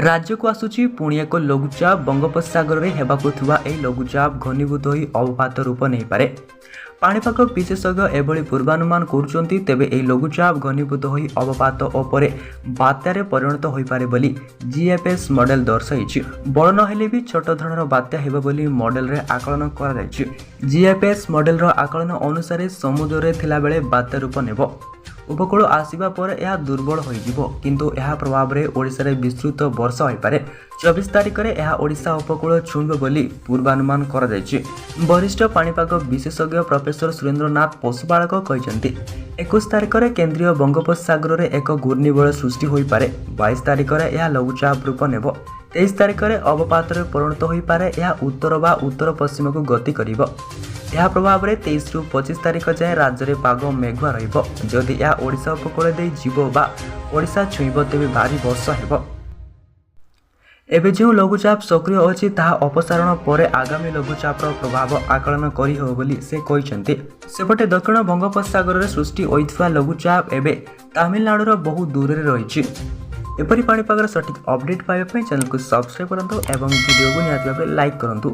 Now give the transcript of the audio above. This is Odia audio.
ରାଜ୍ୟକୁ ଆସୁଛି ପୁଣି ଏକ ଲଘୁଚାପ। ବଙ୍ଗୋପସାଗରରେ ହେବାକୁ ଥିବା ଏହି ଲଘୁଚାପ ଘନୀଭୂତ ହୋଇ ଅବପାତ ରୂପ ନେଇପାରେ। ପାଣିପାଗ ବିଶେଷଜ୍ଞ ଏଭଳି ପୂର୍ବାନୁମାନ କରୁଛନ୍ତି। ତେବେ ଏହି ଲଘୁଚାପ ଘନୀଭୂତ ହୋଇ ଅବପାତ ଓ ପରେ ବାତ୍ୟାରେ ପରିଣତ ହୋଇପାରେ ବୋଲି ଜିଏଫ୍ଏସ୍ ମଡେଲ ଦର୍ଶାଇଛି। ବଡ଼ ନହେଲେ ବି ଛୋଟ ଧରଣର ବାତ୍ୟା ହେବ ବୋଲି ମଡେଲରେ ଆକଳନ କରାଯାଇଛି। ଜିଏଫ୍ଏସ୍ ମଡେଲର ଆକଳନ ଅନୁସାରେ ସମୁଦ୍ରରେ ଥିଲାବେଳେ ବାତ୍ୟା ରୂପ ନେବ। ଉପକୂଳ ଆସିବା ପରେ ଏହା ଦୁର୍ବଳ ହୋଇଯିବ, କିନ୍ତୁ ଏହା ପ୍ରଭାବରେ ଓଡ଼ିଶାରେ ବିସ୍ତୃତ ବର୍ଷା ହୋଇପାରେ। 24 ତାରିଖରେ ଏହା ଓଡ଼ିଶା ଉପକୂଳ ଛୁଇଁବ ବୋଲି ପୂର୍ବାନୁମାନ କରାଯାଇଛି। ବରିଷ୍ଠ ପାଣିପାଗ ବିଶେଷଜ୍ଞ ପ୍ରଫେସର ସୁରେନ୍ଦ୍ରନାଥ ପଶୁପାଳକ କହିଛନ୍ତି, 21 ତାରିଖରେ କେନ୍ଦ୍ରୀୟ ବଙ୍ଗୋପସାଗରରେ ଏକ ଘୂର୍ଣ୍ଣିବଳୟ ସୃଷ୍ଟି ହୋଇପାରେ। 22 ତାରିଖରେ ଏହା ଲଘୁଚାପ ରୂପ ନେବ। 23 ତାରିଖରେ ଅବପାତରେ ପରିଣତ ହୋଇପାରେ। ଏହା ଉତ୍ତର ବା ଉତ୍ତର ପଶ୍ଚିମକୁ ଗତି କରିବ। ଏହା ପ୍ରଭାବରେ 23ରୁ 25 ତାରିଖ ଯାଏଁ ରାଜ୍ୟରେ ପାଗ ମେଘୁଆ ରହିବ। ଯଦି ଏହା ଓଡ଼ିଶା ଉପକୂଳ ଦେଇ ଯିବ ବା ଓଡ଼ିଶା ଛୁଇଁବ, ତେବେ ଭାରୀ ବର୍ଷା ହେବ। ଏବେ ଯେଉଁ ଲଘୁଚାପ ସକ୍ରିୟ ଅଛି, ତାହା ଅପସାରଣ ପରେ ଆଗାମୀ ଲଘୁଚାପର ପ୍ରଭାବ ଆକଳନ କରିହେବ ବୋଲି ସେ କହିଛନ୍ତି। ସେପଟେ ଦକ୍ଷିଣ ବଙ୍ଗୋପସାଗରରେ ସୃଷ୍ଟି ହୋଇଥିବା ଲଘୁଚାପ ଏବେ ତାମିଲନାଡୁର ବହୁ ଦୂରରେ ରହିଛି। ଏପରି ପାଣିପାଗର ସଠିକ୍ ଅପଡେଟ୍ ପାଇବା ପାଇଁ ଚ୍ୟାନେଲକୁ ସବସ୍କ୍ରାଇବ୍ କରନ୍ତୁ ଏବଂ ଭିଡ଼ିଓକୁ ନିହାତି ଭାବରେ ଲାଇକ୍ କରନ୍ତୁ।